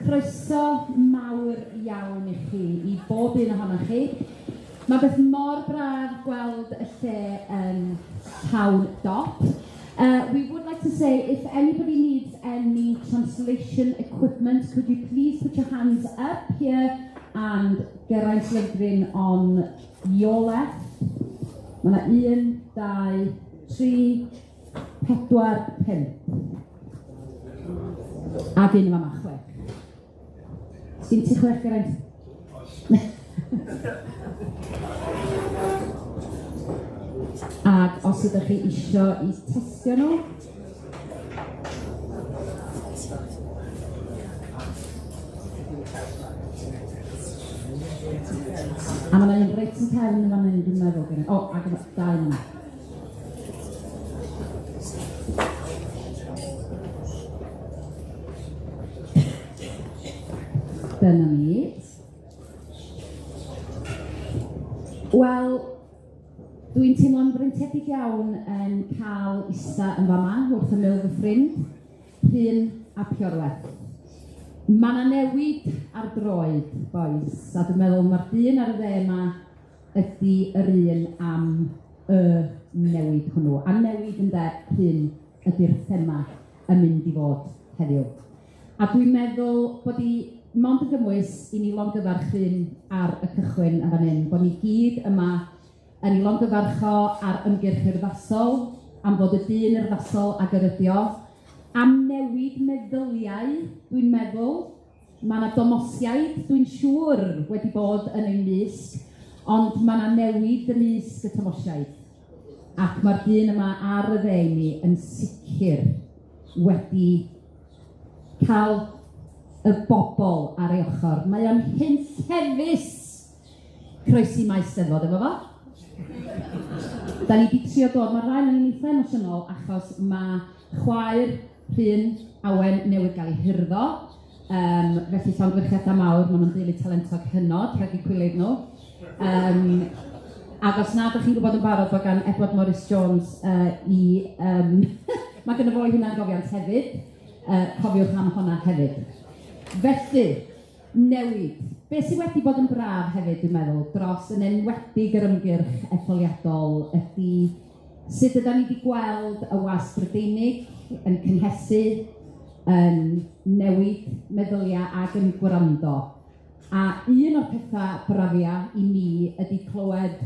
Croeso mawr iawn i chi, i bob un ohonoch chi. Mae beth mor braf gweld y lle yn llawn dop. We would like to say, if anybody needs any translation equipment, could you please put your hands up here and Geraint Lydfryn on your left. Mae yna 1, 2, 3, 4, 5. Ac un yn fama, 6. Sgin ti 6, Geraint? Ac os ydych chi isio i testio nhw, a ma' 'na un reit yn cefn yn fan 'yn dwi'n meddwl gynna. O, ac ma' dau yn fana. Dyna ni. Wel, dwi'n teimlo'n freintiedig iawn yn cael ista yn fama wrth ymyl fy ffrind, Rhun ap Iorwerth. Ma' 'na newid ar droed, bois, a dwi'n meddwl ma'r dyn ar y dde 'ma ydi yr un am y newid hwnnw. A newid ynde, Rhun, ydi'r thema yn mynd i fod heddiw. A dwi'n meddwl bod 'i mond yn gymwys i ni longyfarch Rhun ar y cychwyn yn fan hyn, bod ni gyd yma yn ei longyfarch o ar ymgyrch urddasol, am fod y dyn urddasol ag yr ydi o, am newid meddyliau, dwi'n meddwl. Ma' 'na domosiaid, dwi'n siŵr, wedi bod yn ein mysg, ond ma' 'na newid ymysg y Tomosiaid, ac ma'r dyn yma ar y dde i mi yn sicr wedi cael y bobl ar ei ochr. Mae o'n hunllefus croesi maes Steddfod efo fo. Da ni 'di trio dod, ma'r ddau ohonon ni'n eitha emosiynol achos ma' chwaer Rhun Awen newydd gael ei hurddo, felly llongyfarchiadau mawr, maen nhw'n deulu talentog hynod, rhag eu cwilydd nhw. Ac os nad 'dach chi'n gwybod yn barod bod gan Edward Morris Jones mae gynno fo ei hunangofiant hefyd, cofiwch am honna hefyd. Felly, newid. Be sy wedi bod yn braf hefyd, dwi'n meddwl, dros yn enwedig yr ymgyrch etholiadol ydy sut ydan ni wedi gweld y wasg Brydeinig yn cynhesu, yn newid meddyliau ac yn gwrando. A un o'r petha brafia i mi ydy clywed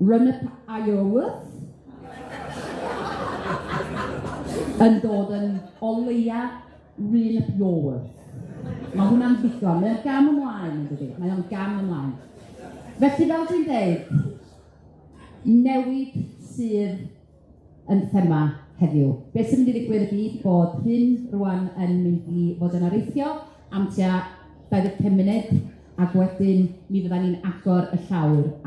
Run Up Iorwerth yn dod yn o leia Run Up Iorwerth. Ma' hwnna'n ddigon, mae o'n gam ymlaen yn dydi? Mae o'n gam ymlaen. Felly fel dwi'n deud, newid sydd yn thema heddiw. Be sy'n mynd i ddigwydd ydy bod Rhun rŵan yn mynd i fod yn areithio am tua 25 munud, ac wedyn mi fyddan ni'n agor y llawr, a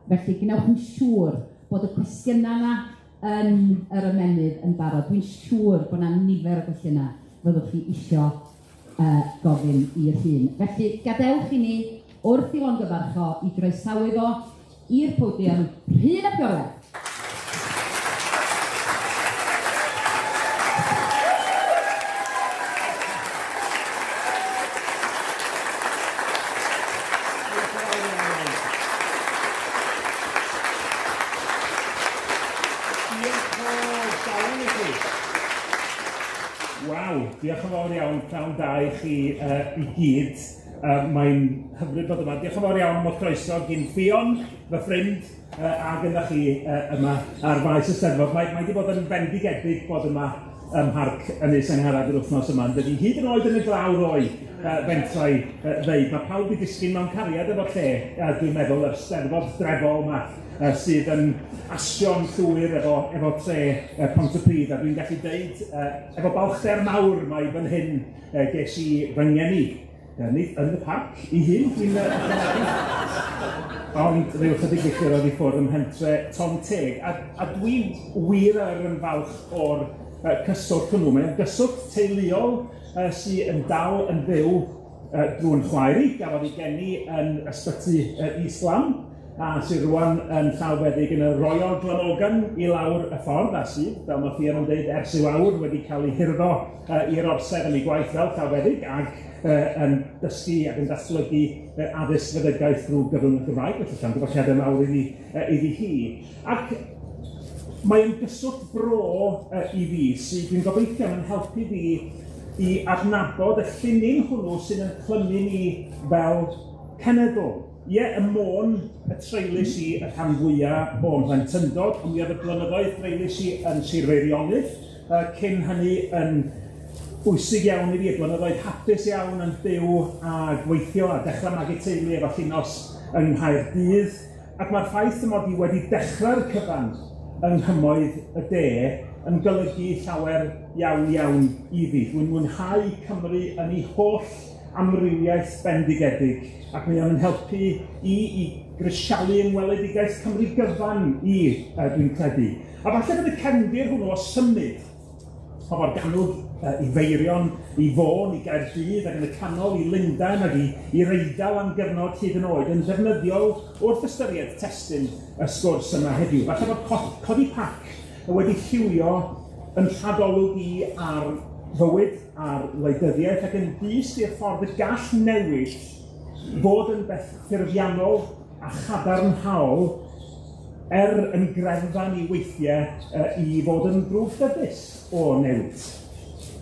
felly gwnewch yn siŵr bod y cwestiynau yna yn yr ymennydd yn barod. Dwi'n siŵr bod 'na nifer o gwestiynau fyddwch chi isio gofyn i'r Rhun. Felly gadewch i ni wrth i longyfarch o i groesawu fo i'r podiwm, Rhun ap Iorwerth. Waw, diolch yn fawr iawn, pnawn da i chi i gyd. Mae'n hyfryd bod yma. Diolch yn fawr iawn am y croeso gin Ffion, fy ffrind, a gyda chi yma ar faes y Steddfod. Mae wedi bod yn bendigedig bod yma ym Mharc Ynys Angharad yr wythnos yma, yn dydi? Hyd yn oed yn y glaw ddoe, fentrai ddeud. Mae pawb wedi disgyn mewn cariad efo'r lle, dwi'n meddwl, yr Steddfod drefol yma sydd yn asio'n llwyr efo tre Pontypridd, a dwi'n gallu deud efo balchder mawr mai fan hyn ges i fy ngeni. Nid yn y parc i hun, dwi'n ond ryw chydig filltiroedd i ffwrdd ym mhentre Ton Teg, a dwi wir yn falch o'r cyswllt hwnnw. Mae'n gyswllt teuluol sy yn dal yn fyw drwy'n chwaer i, gafodd ei geni yn ysbyty East Lamb, a sydd rŵan yn llawfeddyg yn y Royal Glamorgan i lawr y ffordd, a sydd, fel mae Ffion yn dweud, ers i'w awr wedi cael ei hurddo i'r orsedd am ei gwaith fel llawfeddyg, ac yn dysgu ac yn datblygu addysg feddygaeth drwy gyfrwng y Gymraeg, felly llongyfarchiadau mawr iddi hi. Ac mae'n gyswllt bro i fi sydd dwi'n gobeithio yn helpu fi i adnabod y llinyn hwnnw sydd yn clymu ni fel cenedl. Ie, ym Môn y treulis i y rhan fwya o'm mhlentyndod, ond mi oedd y blynyddoedd dreulis i yn Sir Feirionnydd, cyn hynny yn bwysig iawn i fi, y blynyddoedd hapus iawn yn byw a gweithio a dechrau magu teulu efo Llinos yng Nghaerdydd, ac mae'r ffaith y mod i wedi dechrau'r cyfan yng nghymoedd y de yn golygu llawer iawn iawn i fi. Dwi'n mwynhau Cymru yn ei holl amrywiaeth bendigedig, ac mae o'n helpu i grisialu yng ngweledigaeth Cymru gyfan i, dwi'n credu. A falle bod y cefndir hwnnw o symud o Forgannwg i Feirion, i Fôn, i Gaerdydd, ac yn y canol i Lundain ac i'r Eidal am gyfnod hyd yn oed, yn ddefnyddiol wrth ystyried testun y sgwrs yma heddiw. Falle bod codi pac wedi lliwio yn rhagolwg i ar fywyd, ar wleidyddiaeth, ac yn dyst i'r ffordd y gall newid fod yn beth ffurfiannol a chadarnhaol yn greddfan i weithiau i fod yn ddrwgdybus o newid.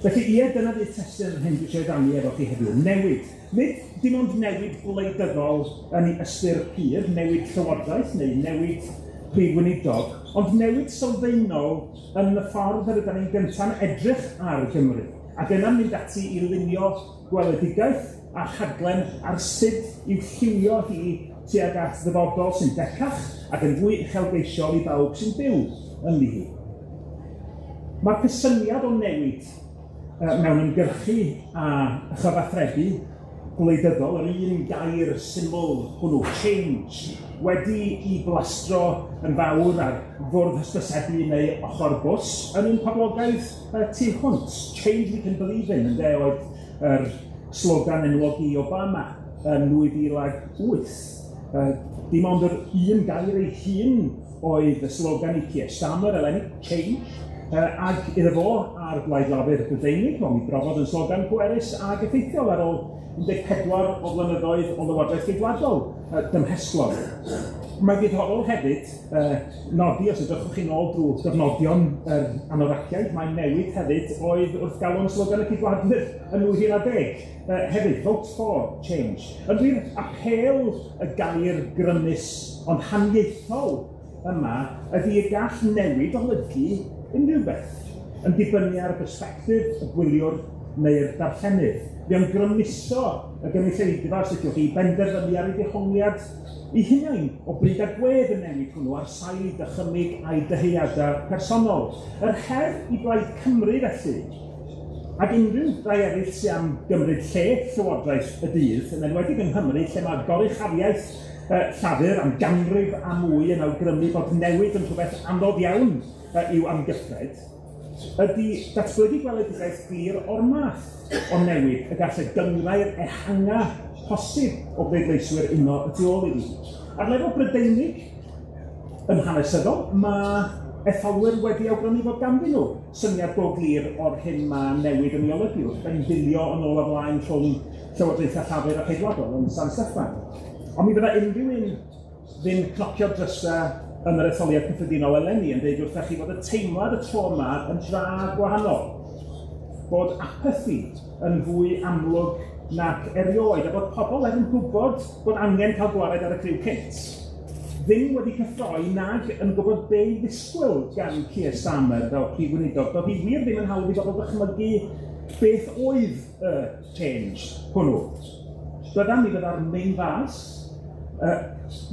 Felly ie, dyna fydd testun yr hyn dwi eisiau rannu efo chi heddiw, newid. Nid dim ond newid gwleidyddol yn ei ystyr pur, newid llywodraeth neu newid prif weinidog, ond newid sylfaenol yn y ffordd yr ydyn ni'n gynta'n edrych ar Gymru, ac yna'n mynd ati i lunio gweledigaeth a rhaglen ar sut i'w lliwio hi tuag at ddyfodol sy'n decach ac yn fwy uchelgeisiol i bawb sy'n byw ynddi hi. Mae'r cysyniad o newid mewn ymgyrchu a chyfathrebu gwleidyddol, yr un gair syml hwnnw, change, wedi i blastro yn fawr ar fwrdd hysbysebu neu ochr bws yn un poblogaidd tu hwnt. Change we can believe in, ynde, oedd yr slogan enwog i Obama yn 2008. Dim ond yr un gair ei hun oedd y slogan i Keir Starmer eleni, change, ac iddo fo a'r Blaid Lafur Brydeinig, wel, mi brofodd yn slogan pwerus ac effeithiol ar ôl 14 o flynyddoedd o Lywodraeth Geidwadol dymhestlog. Mae'n ddiddorol hefyd nodi, os ydych chi'n ôl drwy gofnodion yr anoraciaid, mae'n newid hefyd oedd wrth galon slogan y Ceidwadwyr yn 2010. Hefyd, vote for change. Yn wir, apêl y gair grymus ond haniaethol yma ydy y gall newid olygu unrhyw beth, yn dibynnu ar bersbectif y gwyliwr neu'r darllenydd. Mae o'n grymuso y gynulleidfa, os ydych chi, i benderfynu ar ei dehongliad ei hunain o bryd a gwedd y newid hwnnw ar sail ei dychymyg a'i dyheadau personol. Yr her i Blaid Cymru felly, ac unrhyw rai eraill sy'n am gymryd lle Llywodraeth y dydd, yn enwedig yng Nghymru, lle mae goruchafiaeth Llafur am ganrif a mwy yn awgrymu bod newid yn rhywbeth anodd iawn i'w amgyffred, ydy datblygu gweledigaeth glir o'r math o newid y gall y gynghrair ehanga posib o bleidleiswyr uno y tu ôl iddi. Ar lefel Brydeinig, yn hanesyddol, mae etholwyr wedi awgrymu fod ganddyn nhw syniad go glir o'r hyn mae newid yn ei olygu wrth bendilio yn ôl a flaen rhwng Llywodraethau Llafur a Ceidwadol yn San Steffan. Ond mi fydda unrhyw un ddim cnocio drysau yn yr etholiad cyffredinol eleni yn dweud wrthach chi fod y teimlad y tro yma yn dra gwahanol. Bod apathy yn fwy amlwg nac erioed, a bod pobl er yn gwybod bod angen cael gwared ar y criw cynt, ddim wedi cyffroi nag yn gwybod be i ddisgwyl gan Keir Starmer fel prif weinidog. Doedd hi wir ddim yn hawdd i bobl ddychmygu beth oedd y change hwnnw. Bydda, mi fydda'r main fas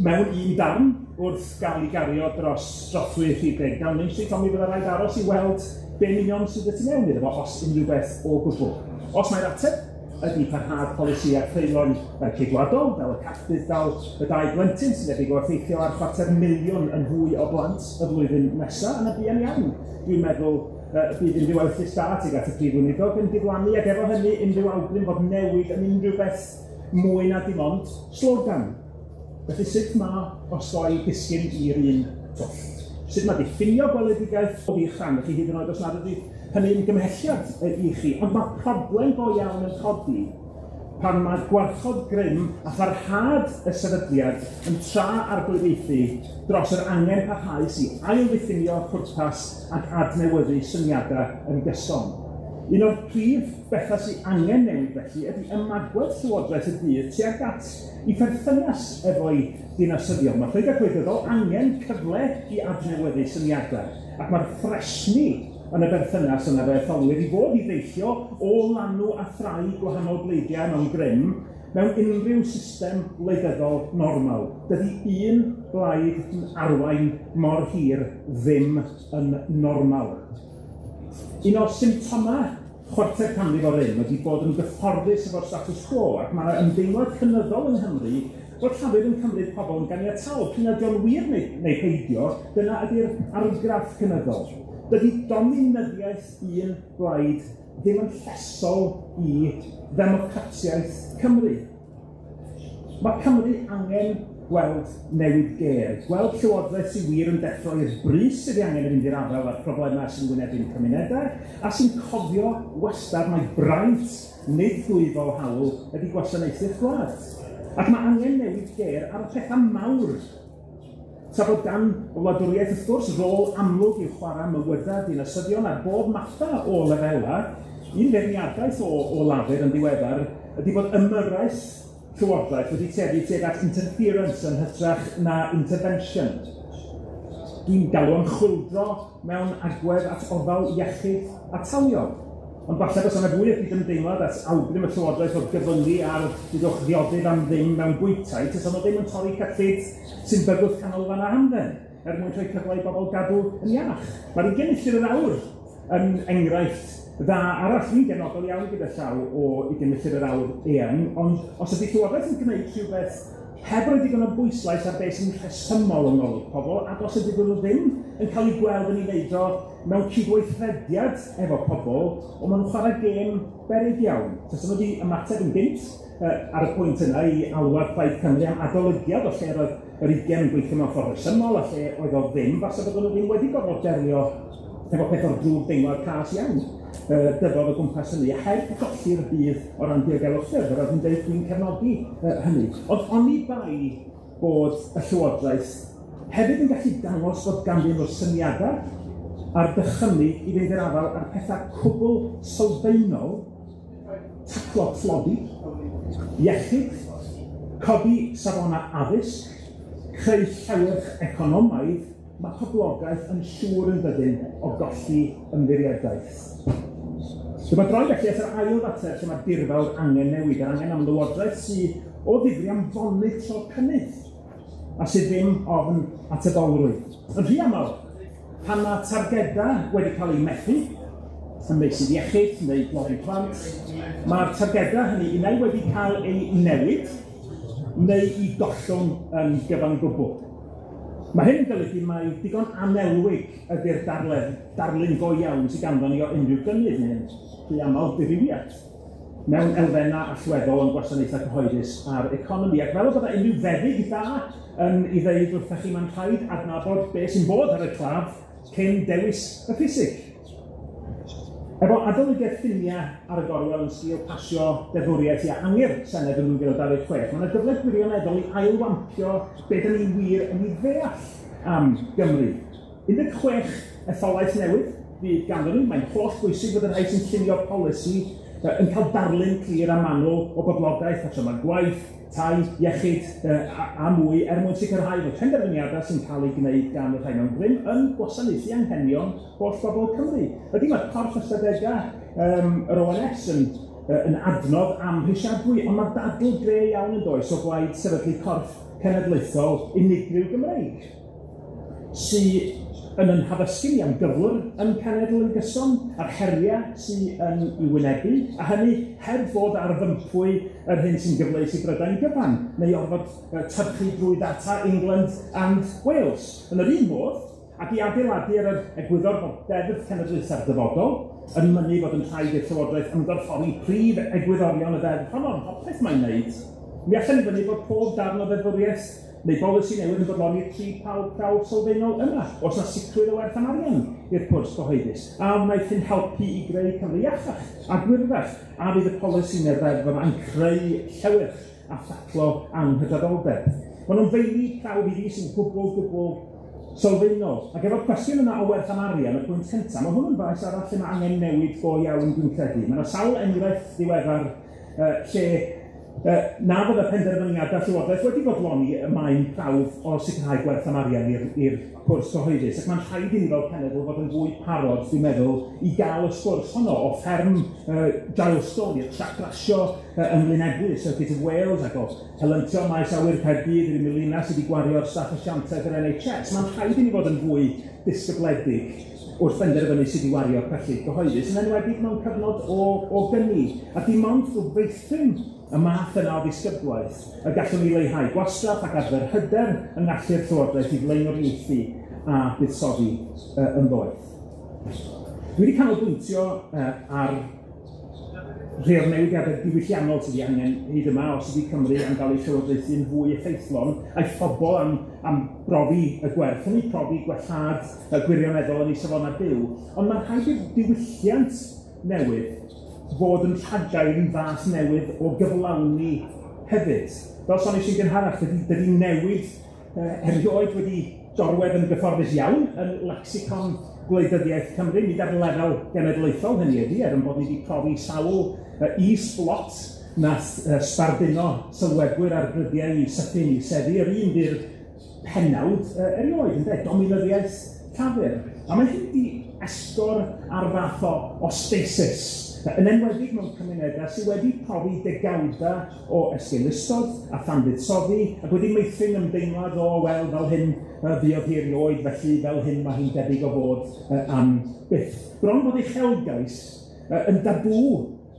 mewn un darn wrth gael ei gario dros drothwy rhif 10 Downing Street, ond mi fydda rhaid aros i weld be'n union sydd y tu mewn iddo fo, os unrhyw beth o gwbl. Os mae'r ateb ydy parhad polisïau creulon Ceidwadol, fel y cap budd-dal y dau blentyn sy'n debyg o effeithio ar 250,000 yn fwy o blant y flwyddyn nesaf, yna buan iawn, dwi'n meddwl bydd unrhyw ewyllys da tuag at y prif weinidog yn diflannu, ac efo hynny unrhyw awgrym fod newid yn unrhyw beth mwy na dim ond slogan. Felly sut mae osgoi disgyn i'r un twll? Sut mae diffinio gweledigaeth o eich rhan, felly hyd yn oed os nad ydy hynny'n gymhelliad i chi. Ond mae problem go iawn yn codi pan mae gwarchod grym a pharhad y sefydliad yn tra-arglwyddiaethu dros yr angen parhaus i ailddiffinio pwrpas ac adnewyddu syniadau yn gyson. Un o'r prif bethau sydd angen newid felly ydy ymagwedd Llywodraeth y dydd tuag at 'i pherthynas efo'i dinasyddion. Mae Lloegr gwleidyddol angen cyfle i adnewyddu syniadau, ac mae'r ffresni yn y berthynas yna fe etholwyr i fod i ddeillio o lanw a thrai gwahanol bleidiau mewn grym mewn unrhyw system wleidyddol normal. Dydy un blaid yn arwain mor hir ddim yn normal. Un o'r symptomau chwarter canrif o rym ydy bod yn gyfforddus efo'r status quo, ac mae 'na ymdeimlad cynyddol yng Nghymru bod Llafur yn cymryd pobl yn ganiataol, p'un ydi o'n wir neu peidio, dyna ydy'r argraff cynyddol. Dydy dominyddiaeth un blaid ddim yn llesol i ddemocratiaeth Cymru. Mae Cymru angen gweld newid gêr, gweld llywodraeth sy'n wir yn deffro i'r brys sydd ei angen i fynd i'r afael â'r problemau sy'n wynebu'n cymunedau, a sy'n cofio wastad mai braint, nid dwyfol hawl, ydy gwasanaethu'ch gwlad. Ac mae angen newid gêr ar y pethau mawr. Tra bod gan y wladwriaeth, wrth gwrs, rôl amlwg i'w chwarae ym mywydau dinasyddion ar bob matha o lefelau, un feirniadaeth o Lafur yn ddiweddar ydy bod ymyrraeth Llywodraeth wedi tueddu tuag at interference yn hytrach na intervention. Dwi'n galw am chwyldro mewn agwedd at ofal iechyd ataliol. Ond falle bysa 'na fwy o gydymdeimlad at awgrym y Llywodraeth o gyfyngu ar, dudwch, ddiodydd am ddim mewn bwytai, tasa nhw ddim yn torri cyllid sy'n bygwth canolfannau hamdden, er mwyn rhoi cyfle i bobl gadw yn iach. Mae'r ugain milltir yr awr yn enghraifft dda arall. Dwi'n gefnogol iawn gyda llaw o ugain milltir yr awr eang, ond os ydy Llywodraeth yn gwneud rhywbeth heb roi digon o bwyslais ar beth sy'n rhesymol yng ngolwg pobl, ac os ydyn nhw ddim yn cael eu gweld yn ei wneud o mewn cydweithrediad efo pobl, o maen nhw'n chwarae gêm beryg iawn. Tasen nhw wedi ymateb yn gynt ar y pwynt yna i alwad Plaid Cymru am adolygiad o lle roedd yr ugain yn gweithio mewn ffordd rhesymol a lle oedd o ddim, fasa bod nhw ddim wedi gorfod delio efo peth o'r drwg deimlad cas iawn dyfodd o gwmpas hynny, a heb golli'r budd o ran diogelwch ffyrdd, yr oedd yn deud dwi'n cefnogi hynny. Ond oni bai bod y Llywodraeth hefyd yn gallu dangos bod ganddyn nhw'r syniadau a'r dychymyg i fynd i'r afael â'r pethau cwbl sylfaenol, taclo tlodi, iechyd, codi safonau addysg, creu llewyrch economaidd, mae poblogaeth yn siŵr yn dydyn o golli ymddiriedaeth. Dyma droi felly at yr ail fater lle mae dirfawr angen newid, yr angen am lywodraeth sydd o ddifri am fonitro cynnydd a sydd ddim ofn atebolrwydd. Yn rhy aml, pan mae targedau wedi cael eu methu, ym meysydd iechyd neu dlodi plant, mae'r targedau hynny unai wedi cael eu newid neu i gollwng yn gyfan gwbl. Mae hyn yn golygu mai digon annelwig ydy'r darllen, darlun go iawn sydd ganddo ni o unrhyw gynnydd neu'n rhy aml ddirywiad mewn elfennau allweddol o'n gwasanaethau cyhoeddus a'r economi. Ac fel y byddai unrhyw feddyg da yn ei ddeud wrthych chi, mae'n rhaid adnabod beth sy'n bod ar y claf cyn dewis y ffisig. Efo adolygiad ffiniau ar y gorwel yn sgil pasio deddfwriaeth i ehangu'r Senedd yn 2026, mae yna gyfle gwirioneddol i ailwampio be dan ni wir yn ei ddeall am Gymru. 16 etholaeth newydd fydd ganddon ni, mae'n holl bwysig bod y rhai sy'n llunio polisi yn cael darlun clir a manwl o boblogaeth, patrymau gwaith, tai, iechyd a mwy, er mwyn sicrhau fod penderfyniadau sy'n cael eu gwneud gan y rhai mewn grym yn gwasanaethu anghenion holl bobl Cymru. Ydy, mae corff ystadegau yr ONS yn adnodd amhrisiadwy, ond mae dadl gre iawn yn does o blaid sefydlu corff cenedlaethol unigryw Gymreig, sy yn ein haddysgu ni am gyflwr yn cenedl yn gyson, a'r heriau sy yn ei wynebu, a hynny heb fod ar fympwy yr hyn sy'n gyfleus i Brydain gyfan, neu orfod tyrchu drwy ddata England and Wales. Yn yr un modd, ac i adeiladu ar yr egwyddor bod Deddf Cenedlaethau'r Dyfodol yn mynnu bod yn rhaid i'r Llywodraeth ymgorffori prif egwyddorion y ddeddf honno ym mhopeth mae'n wneud, mi allan ni fynnu bod pob darn o ddeddfwriaeth neu bolisi newydd yn bodloni'r tri prawf sylfaenol yma? Oes 'na sicrwydd o werth am arian i'r pwrs gyhoeddus? A wnaeth hyn helpu i greu Cymru iachach a gwyrddach? A fydd y polisi neu'r ddeddf yma yn creu llewyrch a thaclo anghydraddoldeb? Maen nhw'n feini prawf i fi sy'n gwbl, gwbl sylfaenol. Ac efo'r cwestiwn yma o werth am arian, y pwynt cyntaf, mae hwn yn faes arall lle mae angen newid go iawn, dwi'n credu. Mae yna sawl enghraifft ddiweddar lle na fydd y penderfyniadau Llywodraeth wedi bodloni y maen prawf o sicrhau gwerth am arian i'r pwrs cyhoeddus. Ac mae'n rhaid i ni fel cenedl fod yn fwy parod, dwi'n meddwl, i gael y sgwrs honno o fferm Gilestone i'r trac rasio yng Nglyn Ebwy, Circuit of Wales, ac o helyntion maes awyr Caerdydd i'r miliynau sydd wedi gwario ar staff asiantaeth yr NHS. Mae'n rhaid i ni fod yn fwy disgybledig wrth benderfynu sut i wario cyllid cyhoeddus, yn enwedig mewn cyfnod o gyni. A dim ond drwy feithrin y math yna o ddisgyblaeth y gallwn ni leihau gwastraff ac adfer hyder yng ngallu'r Llywodraeth i flaenoriaethu a buddsoddi yn ddoeth. Dwi wedi canolbwyntio ar rhai o'r newidiadau diwylliannol sydd wedi angen hyd yma os ydy Cymru am gael ei llywodraethu'n fwy effeithlon, a'i phobl am brofi y gwerth hynny, profi gwellhad y gwirioneddol yn ei safonau byw. Ond mae'n rhaid i'r diwylliant newydd fod yn rhagair i fath newydd o gyflawni hefyd. Fel soniais i'n gynharach, dydy newid erioed wedi gorwedd yn gyfforddus iawn yn lexicon gwleidyddiaeth Cymru, nid ar lefel genedlaethol hynny ydy, er yn bod ni wedi profi sawl is-blot nath sbarduno sylwebwyr ar brydiau i sythu i seddi, yr un di'r pennawd erioed, ynde, dominyddiaeth Llafur. A mae hyn wedi esgor ar fath o stasis, yn enwedig mewn cymunedau sydd wedi profi degawdau o esgeulustod a thanfuddsoddi ac wedi meithrin ymdeimlad o, wel, fel hyn fuodd hi erioed, felly fel hyn mae hi'n debyg o fod am byth. Bron bod uchelgais yn dabŵ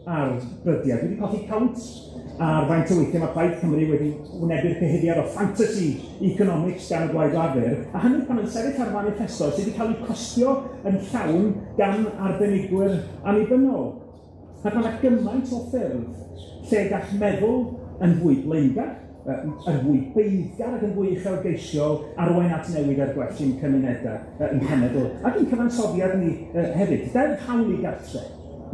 ar brydiau. Dwi wedi colli count ar faint o weithiau mae Plaid Cymru wedi wynebu'r cyhuddiad o fantasy economics gan y Blaid Lafur, a hynny pan yn sefyll ar manifesto sydd wedi cael ei costio yn llawn gan arbenigwyr annibynnol. Ac mae yna gymaint o ffyrdd lle gall meddwl yn fwy blaengar, yn fwy beiddgar ac yn fwy uchelgeisiol arwain at newid er gwell i'n cymunedau, yn cenedl, ac i'n cyfansoddiad ni hefyd. Deddf hawl i gartre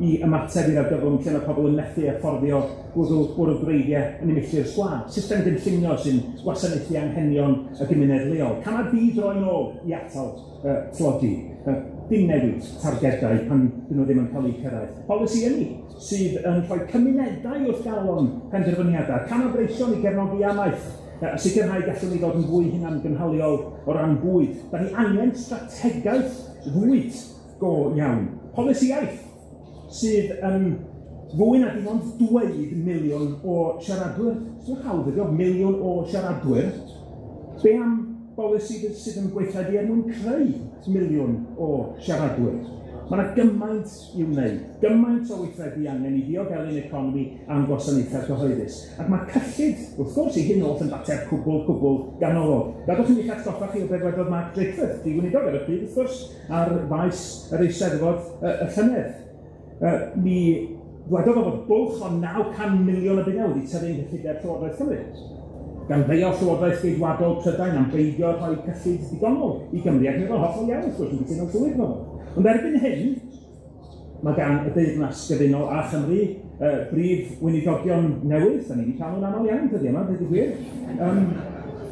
i ymateb i'r argyfwng lle mae pobl yn methu a fforddio bwrw gwreiddiau yn eu milltir sgwâr. System gynllunio sy'n gwasanaethu anghenion y gymuned leol. Camau di-droi'n ôl i atal tlodi. Dim newid targedau pan dyn nhw ddim yn cael eu cyrraedd. Polisi ynni sydd yn rhoi cymunedau wrth galon penderfyniadau. Camau breision i gefnogi amaeth a sicrhau gallwn ni ddod yn fwy hunangynhaliol o ran bwyd. Da ni angen strategaeth fwyd go iawn. Polisi iaith sydd yn fwy na dim ond dweud miliwn o siaradwyr. Sy'n hawdd ydi o, miliwn o siaradwyr. Be am bolisi sydd yn gweithredu er mwyn creu miliwn o siaradwyr? Mae yna gymaint i'w wneud, gymaint o weithredu angen i ddiogelu'n economi a'n gwasanaethau cyhoeddus. Ac mae cyllid, wrth gwrs, i hyn oll yn fater cwbl, cwbl ganolog. Gadwch i mi eich atgoffa chi o beth wedodd Mark Drakeford, prif weinidog ar y pryd, wrth gwrs, ar faes yr Eisteddfod y llynedd. Mi ddwedodd o fod bwlch o 900 miliwn o bunnau wedi tyfu yng nghyllideb Llywodraeth Cymru, gan feio Llywodraeth Geidwadol Prydain am beidio rhoi cyllid digonol i Gymru, ac mi oedd o'n hollol iawn, wrth gwrs, yn cytuno'n llwyr efo fo. Ond erbyn hyn, mae gan y Deyrnas Gyfunol a Chymru brif weinidogion newydd, da ni wedi cael nhw'n aml iawn dyddiau yma, dweud y gwir,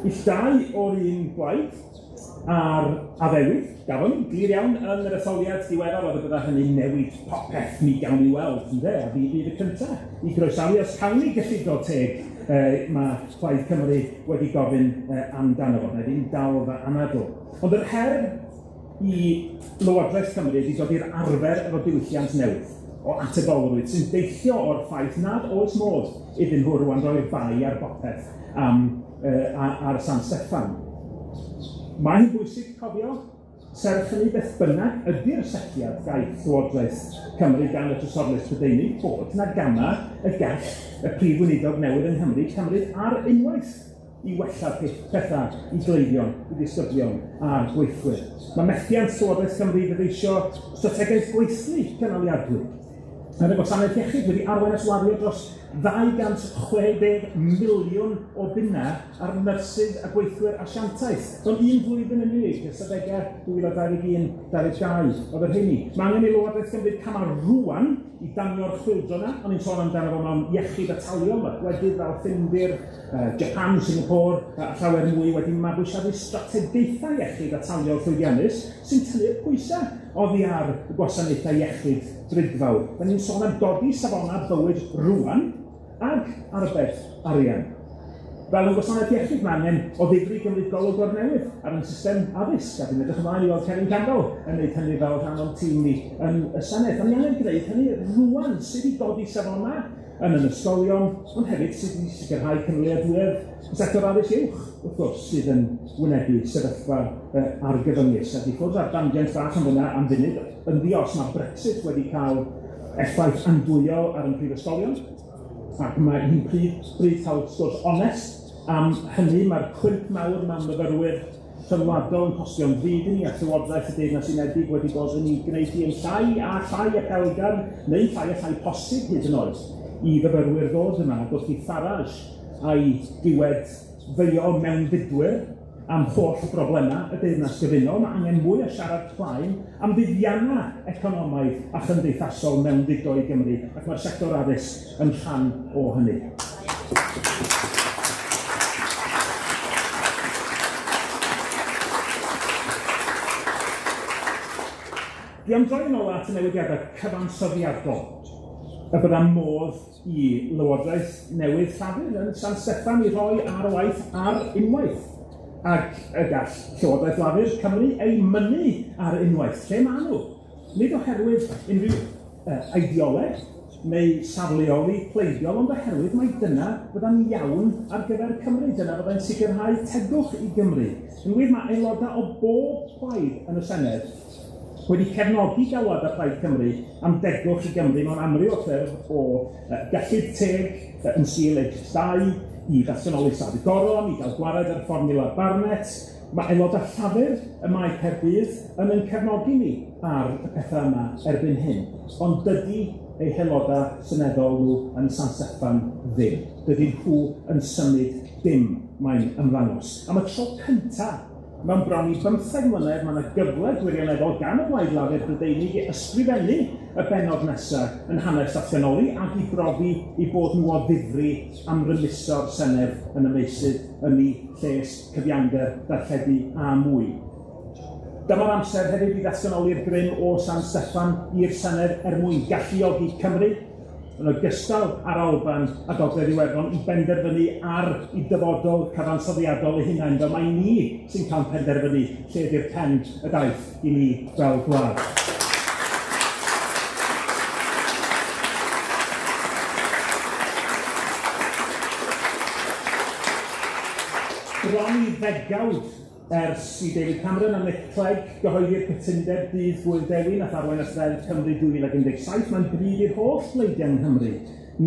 ill dau o'r un blaid, a'r addewid, gafon ni, glir iawn yn yr etholiad diweddar oedd y bydda hynny'n newid popeth mi gawn ni weld, ynde, a fi fydd y cyntaf i groesawu os cawn ni gyllido teg mae Plaid Cymru wedi gofyn amdano fo, na i ddim dal fy anadl. Ond yr her i Lywodraeth Cymru ydi dod i'r arfer efo diwylliant newydd o atebolrwydd sy'n deillio o'r ffaith nad oes modd iddyn nhw rŵan roi'r bai ar bopeth am ar San Steffan. Mae hi'n bwysig cofio, serch hynny beth bynnag ydy'r setliad gaiff Llywodraeth Cymru gan y Trysorlys Prydeinig, bod 'na gamau y gall y prif weinidog newydd yng Nghymru cymryd ar unwaith i wella pethau i gleifion, i ddisgyblion a gweithwyr. Mae methiant Llywodraeth Cymru i ddyfeisio strategaeth gweithlu cynaliadwy. Ar y gwasanaeth iechyd wedi arwain at wario dros 260 miliwn o bunna ar nyrsys a gweithwyr asiantaeth. Mewn un flwyddyn yn unig, ystadegau 2021-22 oedd y rheini. Mae angen i Lywodraeth Cymru camau rŵan i danio'r chwyldro 'na. O'n i'n sôn amdano fo mewn iechyd ataliol, mae gwledydd fel Ffindir, Japan, Singapore a llawer mwy wedi mabwysiadu strategaethau iechyd ataliol llwyddiannus sy'n tynnu'r pwysau oddi ar y gwasanaethau iechyd drudfawr. Da ni'n sôn am godi safonau bywyd rŵan ag arbed arian. Fel yn gwasanaeth iechyd, mae angen o ddifri gymryd golwg o'r newydd ar ein system addysg, a dwi'n edrych ymlaen i weld Cefin Campbell yn gwneud hynny fel rhan o'n tîm ni yn y Senedd. Da ni angen gwneud hynny rŵan, sut i godi safonau yn yn ysgolion, ond hefyd sut i sicrhau cynaliadwyedd y sector addysg uwch, wrth gwrs, sydd yn wynebu sefyllfa argyfyngus. A di ffwrdd ar dangent bach am fyna am funud, yn ddi-os mae Brexit wedi cael effaith andwyol ar ein prifysgolion, ac mae hi'n bryd cael sgwrs onest am hynny. Mae'r cwymp mawr mewn myfyrwyr rhyngwladol yn costio'n ddrud i ni, a Llywodraeth y Deyrnas Unedig wedi bod yn ei gwneud hi yn llai a llai apelgar, neu llai a llai posib hyd yn oed, i fyfyrwyr ddod yma, ac wrth i Farage a'i diwedd feio mewnfudwyr am holl broblemau y Deyrnas Gyfunol, mae angen mwy o siarad plaen am fuddiannau economaidd a chymdeithasol mewnfudo i Gymru, ac mae'r sector addysg yn rhan o hynny. Dwi am droi yn ôl at y newidiadau cyfansoddiadol, y bydda modd i Lywodraeth newydd Llafur yn San Steffan i rhoi ar waith ar unwaith, ac y gall Llywodraeth Lafur Cymru ei mynnu ar unwaith. Lle maen nhw? Nid oherwydd unrhyw ideoleg neu safleoli pleidiol, ond oherwydd mai dyna fydda'n iawn ar gyfer Cymru, dyna fyddai'n sicrhau tegwch i Gymru. Yn wir, mae aelodau o bob plaid yn y Senedd wedi cefnogi galwadau Plaid Cymru am degwch i Gymru mewn amryw o ffyrdd o gyllid teg yn sgil HS2, i ddatganoli Stad y Goron, i gael gwared ar fformiwla Barnett. Mae aelodau Llafur ym Mae Caerdydd yn ein cefnogi ni ar y pethau yma erbyn hyn, ond dydy eu haelodau seneddol nhw yn San Steffan ddim. Dydyn nhw yn symud dim, mae'n ymddangos. Am y tro cyntaf mewn bron i 15 mlynedd, mae yna gyfle gwirioneddol gan y Blaid Lafur Brydeinig i ysgrifennu y bennod nesaf yn hanes datganoli ac i brofi eu bod nhw o ddifri am rymuso'r Senedd yn y meysydd ynni, lles, cyfiawnder, darlledu a mwy. Dyma'r amser hefyd i ddatganoli'r grym o San Steffan i'r Senedd er mwyn galluogi Cymru, yn ogystal â'r Alban a Gogledd Iwerddon, i benderfynu ar eu dyfodol cyfansoddiadol eu hunain, fel mai ni sy'n cael penderfynu lle ydi'r pen y daith i ni fel gwlad. Bron i ddegawd ers i David Cameron a Nick Clegg gyhoeddi'r cytundeb dydd Gŵyl Dewi nath arwain at Ddeddf Cymru 2017, mae'n bryd i'r holl bleidiau yng Nghymru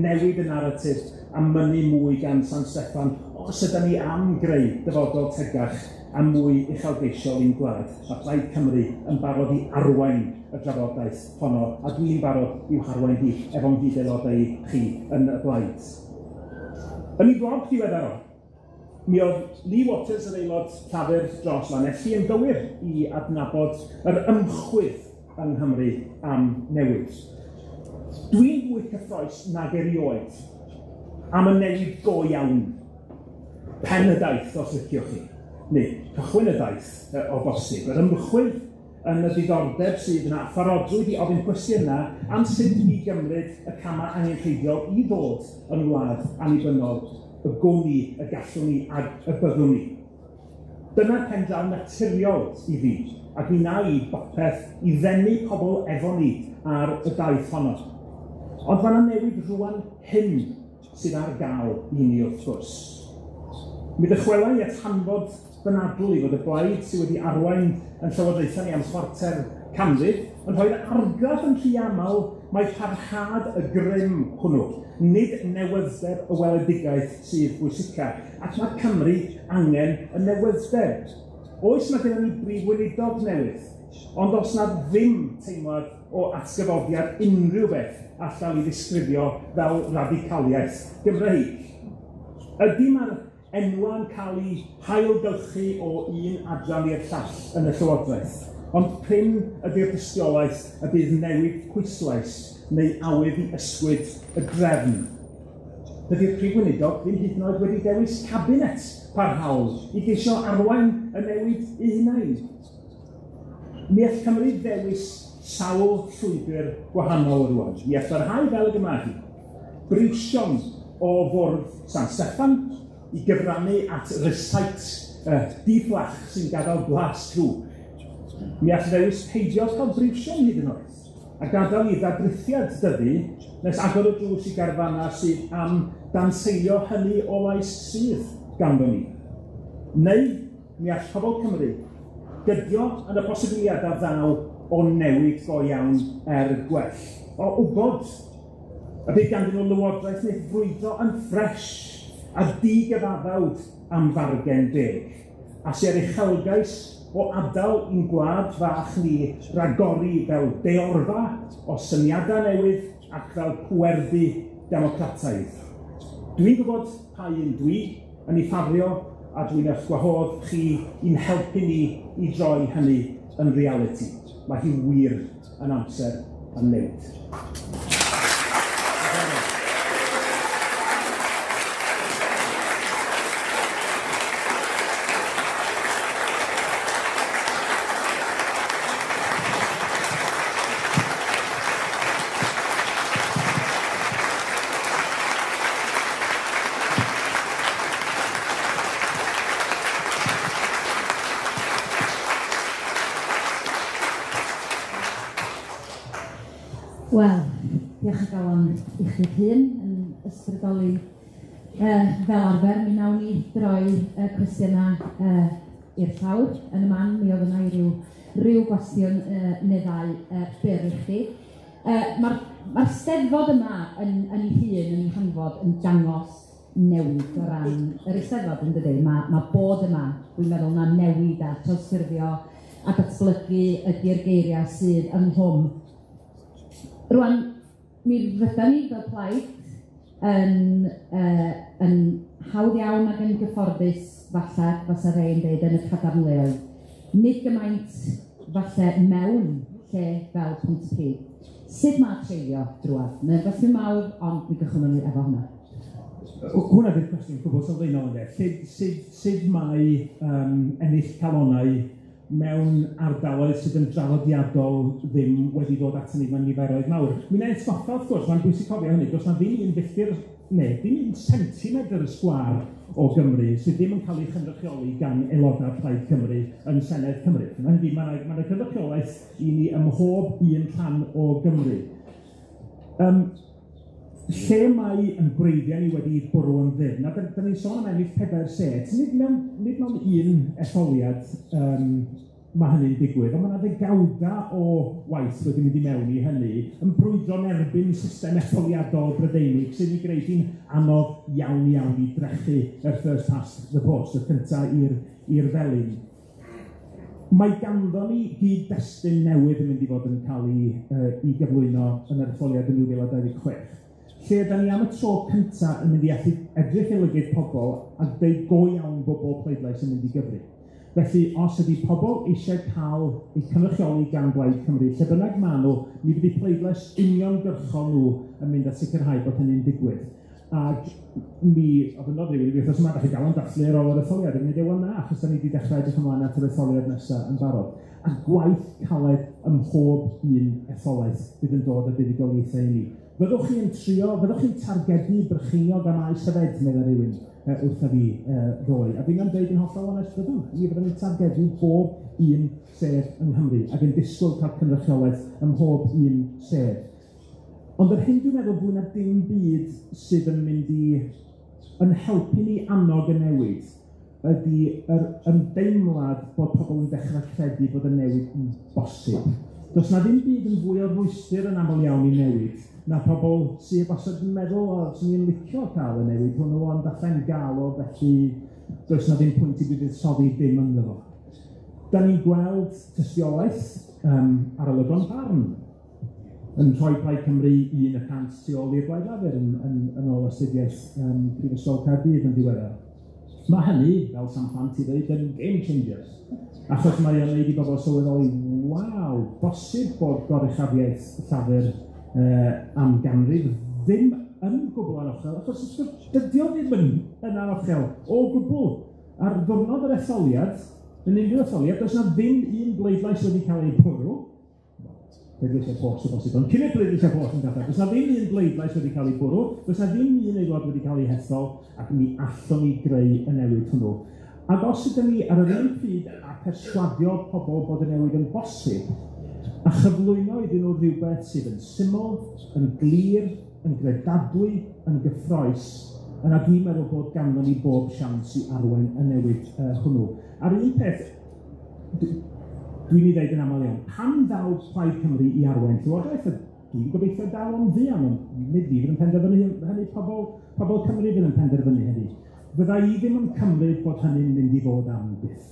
newid y naratif a mynnu mwy gan San Steffan os ydyn ni am greu dyfodol tegach a mwy uchelgeisiol i'n gwlad. Mae Plaid Cymru yn barod i arwain y drafodaeth honno, a dwi'n barod i'w harwain hi efo'n nghyd-aelodau chi yn y blaid. Yn ei blog diweddar o, mi oedd Lee Waters, yr aelod Llafur dros Lanelli, yn gywir i adnabod yr ymchwydd yng Nghymru am newid. Dwi'n fwy cyffrous nag erioed am y newid go iawn. Pen y daith, os liciwch chi, neu cychwyn y daith o bosib. Yr ymchwydd yn y diddordeb sydd yna, a pharodrwydd i ofyn cwestiynau am sut i gymryd y camau angenrheidiol i ddod yn wlad annibynnol, y gwn ni, y gallwn ni ac y byddwn ni. Dyna'r pen draw naturiol i fi, ac mi wna i bopeth i ddenu pobl efo ni ar y daith honno. Ond mae yna newid rŵan hyn sydd ar gael i ni wrth gwrs. Mi ddychwela i at hanfod fy nadl i fod y blaid sydd wedi arwain yn llywodraethau ni am chwarter canrif yn rhoi'r argraff yn rhy aml mai parhad y grym hwnnw, nid newydd-deb y weledigaeth sydd bwysica, ac mae Cymru angen y newydd-deb. Oes, mae gennym ni brif weinidog newydd, ond os na ddim teimlad o atgyfodiad unrhyw beth all gael ei ddisgrifio fel radicaliaeth Gymreig. Ydy mae'r enwa'n cael eu hailgylchu o un adran i'r llall yn y Llywodraeth, ond prin ydy'r dystiolaeth y bydd newid pwyslais neu awydd i ysgwyd y drefn. Dydy'r Prif Weinidog ddim hyd yn oed wedi dewis cabinet parhaol i geisio arwain y newid eu hunain. Mi all Cymru ddewis sawl llwybr gwahanol rŵan. Mi all barhau fel y mae hi. Briwsion o fwrdd San Steffan i gyfrannu at rysáit di-fflach sy'n gadael blas drwg. Mi all ddewis peidio cael briwsion hyd yn oed, a gadael i ddadrithiad dyfu nes agor y drws i garfanna sydd am danseilio hynny o lais sydd ganddo ni. Neu mi all pobl Cymru gydio yn y posibiliadau ddaw o newid go iawn er gwell. O wybod y bydd ganddyn nhw lywodraeth neu frwydro yn ffres a digyfaddawd am fargen deg, a sy ar uchelgais o adael i'n gwlad fach ni ragori fel deorfa o syniadau newydd ac fel pwerdy democrataidd. Dwi'n gwybod pa un dwi yn ei ffafrio, a dwi'n eich gwahodd chi i'n helpu ni i droi hynny yn realiti. Mae hi wir yn amser am newid. Wel, diolch o galon i chi Rhun yn ysbrydoli fel arfer. Mi wnawn ni droi y cwestiynau i'r llawr yn y man. Mi oedd yna ryw gwestiwn neu ddau byr i chdi. Mae'r Steddfod yma yn ei hun, yn ei hanfod, yn dangos newid o ran yr Eisteddfod, yn dydi? Mae bod yma, dwi'n meddwl na newid a trawsffurfio a datblygu ydy'r geiriau sydd ynghlwm. Rwan, mi fyddan ni fel plaid yn hawdd iawn ac yn gyfforddus, falle, fysa rhai yn dweud, yn y cadarnleoedd. Nid gymaint falle mewn lle fel Pontypridd. Sut mae treulio drwodd? Mae'n gwestiwn mawr, ond mi gychwynnwn ni efo hwnna. Hwnna di'r cwestiwn cwbl sylfaenol, ynde? Sut mae ennill calonnau mewn ardaloedd sydd yn draddodiadol ddim wedi dod aton ni mewn niferoedd mawr. Mi wna i atgoffa, wrth gwrs, mae'n bwysig cofio hynny, does 'na ddim un filltir neu ddim un centimetr sgwâr o Gymru sydd ddim yn cael ei chynrychioli gan aelodau Plaid Cymru yn Senedd Cymru. Mae 'na gynrychiolaeth i ni ym mhob un rhan o Gymru. Lle mae yn gwreiddiau ni wedi bwrw yn ddyfn, a 'dan ni'n sôn am ennill 4 sedd, nid mewn un etholiad mae hynny'n digwydd, ond mae yna ddegawda o waith wedi mynd i mewn i hynny, yn brwydro'n erbyn system etholiadol Brydeinig sydd yn gwneud hi'n anodd iawn iawn i drechu yr first past the post, y cynta i'r felin. Mae ganddo ni gyd-destun newydd yn mynd i fod yn cael ei gyflwyno yn yr etholiad yn 2026. Lle ydyn ni am y tro cynta yn mynd i allu edrych i lygid pobl a dweud go iawn bod bob pleidlais yn mynd i gyfri. Felly, os ydy pobl eisiau cael eu cynrychioli gan Blaid Cymru, lle bynnag maen nhw, mi fydd eu pleidlais uniongyrchol nhw yn mynd at sicrhau bod hynny'n digwydd. Ac mi ofynnodd rhywun i fi wythnos yma, "Dach chi dal yn dathlu ar ôl yr etholiad?" A mi'n dweud, "Wel na, achos da ni wedi dechrau edrych ymlaen at yr etholiad nesaf yn barod." A gwaith caled ym mhob un etholaeth fydd yn dod â buddugoliaethau i ni. Fyddwch chi'n trio, fyddwch chi'n targedu Brycheiniog a Maes Hefyd, meddai rhywun wrtha fi ddoe. A fi'n dweud yn hollol onest, byddwn. Mi fyddwn ni'n targedu bob un sedd yng Nghymru ac yn disgwyl cael cynrychiolaeth ym mhob un sedd. Ond yr hyn dwi'n meddwl fwy na dim byd sydd yn mynd i yn helpu ni annog y newid ydy yr ymdeimlad bod pobl yn dechrau credu bod y newid yn bosib. Does na ddim byd yn fwy o rwystr yn aml iawn i newid na pobl sydd wastad yn meddwl, o, swn i'n licio cael y newid hwnnw, ond allai'n gael o, felly does na ddim pwynt i fi fuddsoddi dim ynddo fo. Da ni'n gweld tystiolaeth arolygon barn. yn rhoi Plaid Cymru 1% tu ôl i'r Blaid Lafur yn ôl astudiaeth Prifysgol Caerdydd yn ddiweddar. Mae hynny, fel Sam Plant i ddweud, yn game changer. Achos mae o'n neud i bobl sylweddoli, waw, bosib bod goruchafiaeth Llafur am ganrif ddim yn gwbl anochel, achos wrth gwrs dydi o ddim yn anochel o gwbl. Ar ddiwrnod yr etholiad, yn unrhyw etholiad, does 'na ddim un bleidlais wedi cael ei bwrw. Pleidleisiau post o bosib, ond cyn y pleidleisiau post yn gadael, does 'na ddim un bleidlais wedi cael ei bwrw, does 'na ddim un aelod wedi cael ei hethol, ac mi allwn ni greu y newid hwnnw. Ac os ydyn ni ar yr un pryd a perswadio pobl bod y newid yn bosib, a chyflwyno iddyn nhw rhywbeth sydd yn syml, yn glir, yn gredadwy, yn gyffrous, yna dwi'n meddwl bod ganddon ni bob siawns i arwain y newid hwnnw. A'r un peth, dwi'n ei ddeud yn aml iawn, pan ddaw Plaid Cymru i arwain Llywodraeth, a dwi'n gobeithio daw o'n fuan, ond nid fi fydd yn penderfynu hynny, pobl Cymru fydd yn penderfynu hynny. Fydda i ddim yn cymryd bod hynny'n mynd i fod am byth.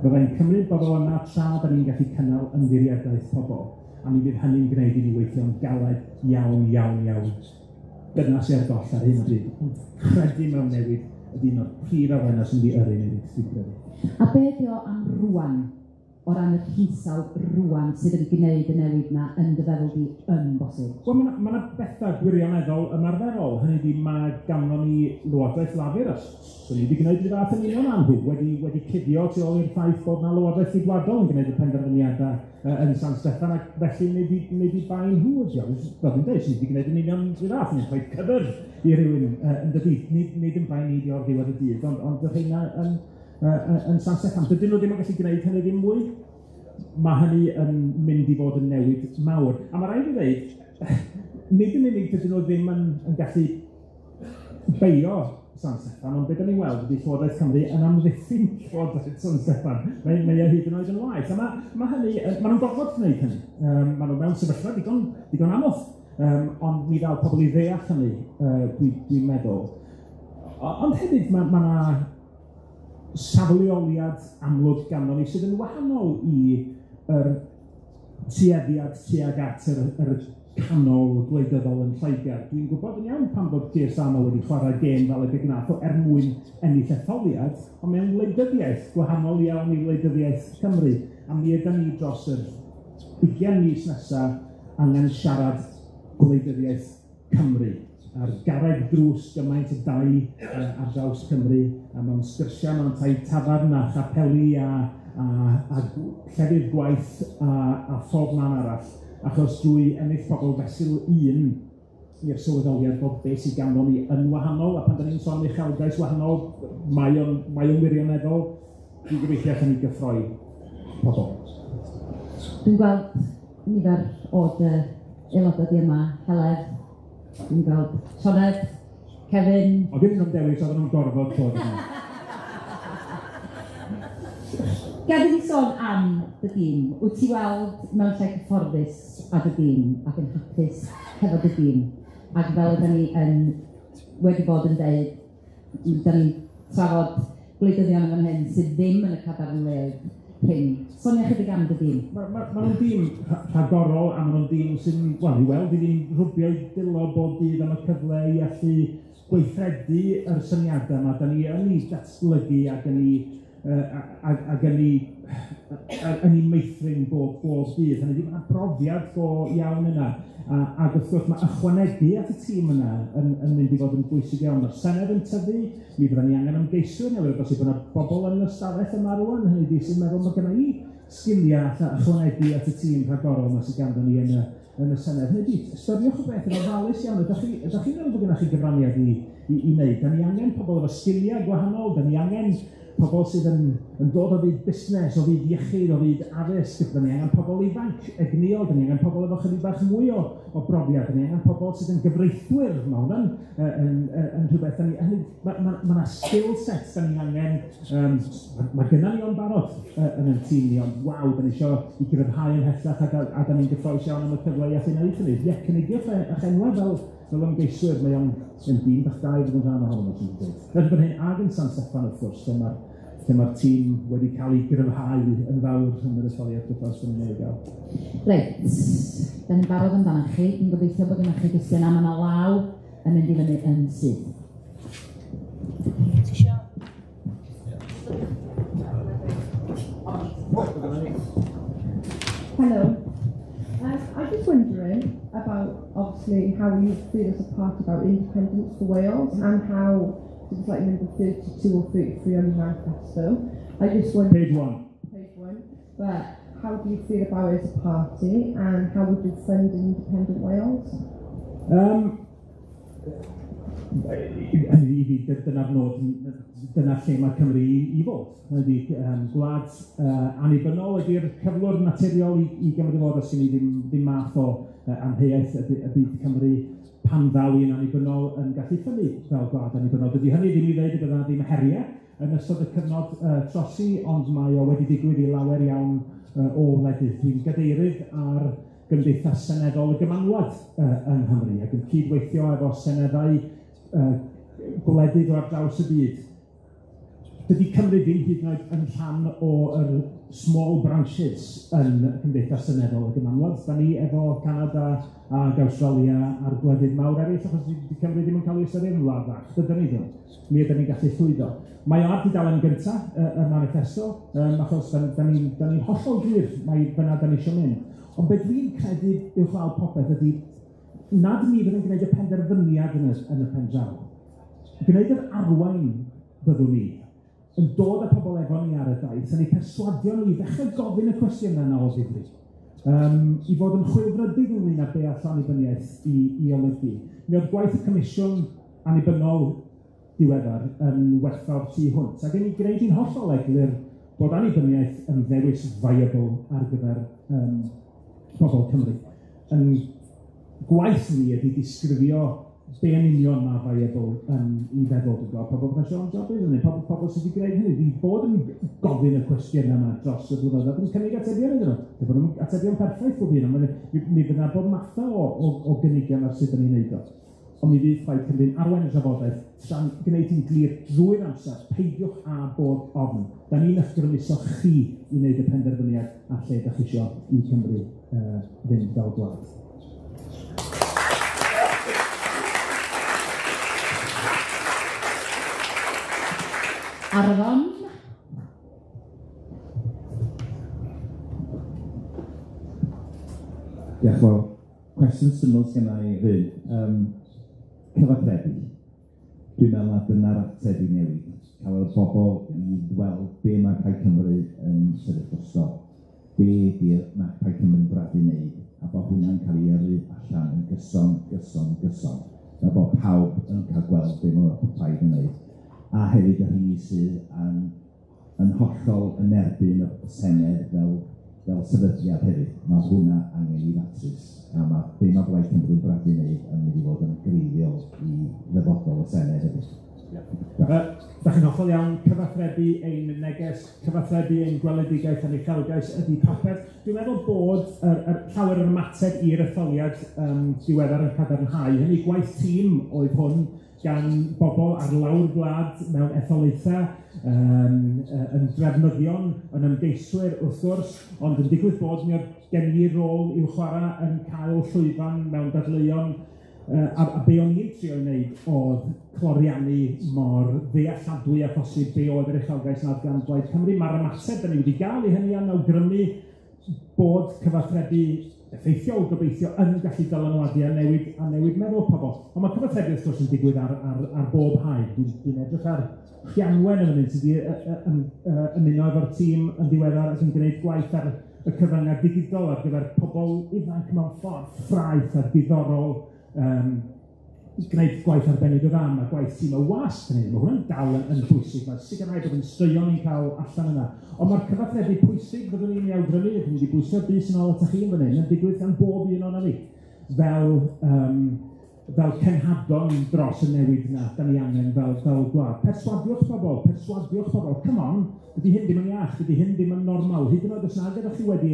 Fydda i'n cymryd bod o yna tra da ni'n gallu cynnal ymddiriedaeth pobl, a mi fydd hynny'n gwneud i ni weithio'n galed iawn, iawn, iawn. Dyna sydd ar goll ar hyn o bryd. Ond credu mewn newid ydy un o'r prif elfennau sy'n mynd i yrru newid, dwi'n credu. A be ydi o am rŵan, o ran yr hinsawdd rŵan sydd yn gwneud y newid 'na yn dy feddwl di yn bosib? Wel, ma' 'na bethau gwirioneddol ymarferol. Hynny ydi, mae ganddo ni Lywodraeth Lafur, a swn i wedi gwneud rhyw fath yn union â nhw, wedi cuddio tu ôl i'r ffaith bod 'na Lywodraeth Geidwadol yn gwneud y penderfyniadau yn San Steffan, ac felly nid i bai nhw ydi o. Fel dwi'n dweud, swn i wedi gwneud yn union rhyw fath, ni'n rhoi cover i rywun yn dydi, nid yn bai ni di o'r diwedd y dydd, ond y rheina yn San Steffan. Dydyn nhw ddim yn gallu gwneud hynny ddim mwy. Mae hynny yn mynd i fod yn newid mawr. A mae rhaid i ddweud, nid yn unig dydyn nhw ddim yn gallu beio San Steffan, ond be dan ni'n weld ydy Llywodraeth Cymru yn amddiffyn Llywodraeth San Steffan. Mae o hyd yn oed yn waeth. A ma hynny, ma nhw'n gorfod gwneud hynny. Ma nhw mewn sefyllfa digon anodd, ond mi ddaw pobl i ddeall hynny, dwi'n meddwl. Ond hefyd ma' 'na safleoliad amlwg ganddo ni sydd yn wahanol i'r tueddiad tuag at yr canol gwleidyddol yn Lloegr. Dwi'n gwybod yn iawn pam bod Keir Starmer wedi chwarae gêm fel y gwnaeth o er mwyn ennill etholiad, ond mewn wleidyddiaeth gwahanol iawn i wleidyddiaeth Cymru. A mi ydan ni dros yr 20 mis nesa angen siarad gwleidyddiaeth Cymru. Ar garreg drws gymaint o dai ar draws Cymru, a mewn sgyrsiau mewn tai tafarn a chapeli a llefydd gwaith a phob man arall, achos drwy ennill pobl fesul un i'r sylweddoliad bod beth sydd ganddo ni yn wahanol, a pan 'dan ni'n sôn am uchelgais wahanol, mae o'n wirioneddol. Dwi'n gobeithio allan ni gyffroi pobl. Dwi'n gweld nifer o dy aelodau di yma, Heledd, dwi'n gweld Sioned, Kevin. O, ddim yn dewis, oedden nhw'n gorfod bod yma. Gad i ni sôn am dy dîm. Wyt ti weld mewn lle cyfforddus â dy dîm ac yn hapus hefo dy dîm? Ac fel ydyn ni yn wedi bod yn deud, 'dan ni'n trafod gwleidyddion yn fan hyn sydd ddim yn y cadarnleoedd hyn. Sonia chydig am dy dîm. Ma' nhw'n dîm rhagorol, a ma' nhw'n dîm sy'n, wel, i weld i ni'n rhwbio i dwylo bob dydd am y cyfle i allu gweithredu yr syniadau yma. 'Dan ni yn ei datblygu ac yn ei meithrin bob dydd. Hynny ydi, ma' 'na brofiad go iawn yna, ac wrth gwrs ma' ychwanegu at y tîm yna yn mynd i fod yn bwysig iawn. Ma'r Senedd yn tyfu, mi fyddan ni angen ymgeiswyr newydd, bosib bod 'na bobl yn y stafell yma rŵan, hynny ydi, sy'n meddwl ma' gynna i sgiliau alla ychwanegu at y tîm rhagorol yma sydd ganddo ni yn y Senedd. Hynny ydi, ystyriwch y beth yn ofalus iawn. Ydych chi'n meddwl bod gennych chi gyfraniad i wneud? 'Dan ni angen pobl efo sgiliau gwahanol, 'dan ni angen pobl sydd yn dod o fyd busnes, o fyd iechyd, o fyd addysg. 'Dan ni angen pobl ifanc, egnïol, 'dan ni angen pobl efo chydig bach mwy o brofiad, 'dan ni angen pobl sydd yn gyfreithwyr, ma' hwnna'n yn rhywbeth. Ma' 'na skill set 'dan ni angen, ma' gynna ni o'n barod yn ein tîm ni, ond waw, 'dan ni isio i gryfhau ymhellach, a 'dan ni'n gyffrous iawn am y cyfle i allu wneud hynny. Ie, cynigiwch eich enwau fel ymgeiswyr, mae o'n dîm bach da i fod yn rhan ohono fo, dwi'n dweud. Felly bod hyn ag yn San Steffan, wrth gwrs, lle mae'r lle mae'r tîm wedi cael ei gryfhau yn fawr yn yr etholiad gyda'r sy'n ei gael. Reit, da ni'n barod amdano chi. Dwi'n gobeithio bod gennych chi gwestiynau. Mae yna law yn mynd i fyny yn syth. Ti isio? Hello. I'm just wondering about, obviously, how you feel as a part about independence for Wales and how it was like number 32 or 33 on the manifesto. I just wonder... Page 1. Page 1. But how do you feel about it as a party and how would you fund independent Wales? I fi, dyna'r nod, dyna lle mae Cymru i fod. Ydy, gwlad annibynnol ydy'r cyflwr naturiol i Gymru fod, os ni ddim math o amheuaeth y bydd Cymru pan ddaw i'n annibynnol yn gallu ffynnu fel gwlad annibynnol. Dydy hynny ddim i ddeud y bydda ddim heriau yn ystod y cyfnod trosi, ond mae o wedi digwydd i lawer iawn o wledydd. Dwi'n gadeirydd ar Gymdeithas Seneddol y Gymanwlad yng Nghymru ac yn cydweithio efo seneddau gwledydd o ar draws y byd. Dydy Cymru ddim hyd yn oed yn rhan o'r small branches yn Cymdeithas Seneddol y Gymanwlad. Da ni efo Canada ac Awstralia a'r gwledydd mawr eraill, achos dydy Cymru ddim yn cael ei ystyried yn wlad fach. Dydan ni ddim. Mi ydyn ni'n gallu llwyddo. Mae o ar dudalen gynta y manifesto, achos da ni'n hollol glir mai fyna da ni eisiau mynd. Ond be dwi'n credu uwchlaw popeth ydy nad ni fydd yn gwneud y penderfyniad yn y pen draw. Gwneud yr arwain byddwn ni, yn dod â pobl efo ni ar y daith, yn eu perswadio nhw i ddechrau gofyn y cwestiynau yna o ddifri. I fod yn chwilfrydig ynglyn â be all annibyniaeth i olygu. Mi oedd gwaith y Comisiwn Annibynnol diweddar yn werthfawr tu hwnt, ac yn ei gwneud hi'n hollol eglur bod annibyniaeth yn ddewis viable ar gyfer pobl Cymru. Yn gwaith ni ydy disgrifio be yn union mae viable yn i feddwl. Dwi'n gweld pobl fatha Siôn Jobbins, neu pobl sydd wedi gwneud hynny, wedi bod yn gofyn y cwestiynau yma dros y blynyddoedd, ac yn cynnig atebion iddyn nhw. Dwi'n bod yn atebion perffaith bob un, ond mi fydd yna bob mathau o gynigion ar sut 'dan ni'n neud o. Ond mi fydd Plaid Cymru'n arwain y drafodaeth tra'n gwneud hi'n glir drwy'r amser, peidiwch â bod ofn. Da ni'n eich grymuso chi i wneud y penderfyniad ar lle dach chi isio i Cymru fynd fel gwlad. Arfon. Diolch yn fawr. Cwestiwn syml sy gynna i Rhun. Cyfathrebu. Dwi'n meddwl na dyna'r ateb i newid. Cael y bobl i weld be mae Plaid Cymru yn sefyll drosto, be ydy'r mae Plaid Cymru'n bwriadu wneud, a bod hwnna'n cael ei yrru allan yn gyson, gyson, gyson. A bod pawb yn cael gweld be mae'r Plaid yn wneud. A hefyd y rheini sydd yn hollol yn erbyn y Senedd fel sefydliad hefyd. Mae hwnna angen i ddatrys, a mae be mae Plaid Cymru'n bwriadu wneud yn mynd i fod yn greiddiol i ddyfodol y Senedd hefyd. Da chi'n hollol iawn, cyfathrebu ein neges, cyfathrebu ein gweledigaeth a'n uchelgais ydy popeth. Dwi'n meddwl bod llawer o'r ymateb i'r etholiad diweddar yn cadarnhau. Hynny gwaith tîm oedd hwn gan bobl ar lawr gwlad mewn etholaethau, yn drefnyddion, yn ymgeiswyr wrth gwrs, ond yn digwydd bod mi oedd gen i rôl i'w chwarae yn cael llwyfan mewn dadleuon, a be o'n i'n trio wneud oedd cloriannu mor ddealladwy a phosib be oedd yr uchelgais nad gan Blaid Cymru. Mae'r ymateb da ni wedi gael i hynny yn awgrymu bod cyfathrebu effeithiol gobeithio yn gallu dylanwadu a newid meddwl pobl. Ond mae cyfathrebu wrth gwrs yn digwydd ar bob haen. Dwi'n edrych ar Rhianwen yn mynd sydd wedi ymuno efo'r tîm yn ddiweddar ac yn gwneud gwaith ar y cyfryngau digidol ar gyfer pobl ifanc mewn ffordd ffraeth a diddorol, gwneud gwaith arbennig o dda, mae gwaith tîm y wasg yn hyn, mae hwnna'n dal yn bwysig, mae sicrhau bod yn straeon ni'n cael allan yna. Ond mae'r cyfathrebu pwysig fyddwn ni'n ei awgrymu, ac ni wedi bwyso bys yn ôl atach chi yn fan hyn, yn digwydd gan bob un ohonon ni, fel cenhadon dros y newid yna, da ni angen fel gwlad. Perswadiwch pobl, come on, dydy hyn ddim yn iach, dydy hyn ddim yn normal, hyd yn oed os nad ydych chi wedi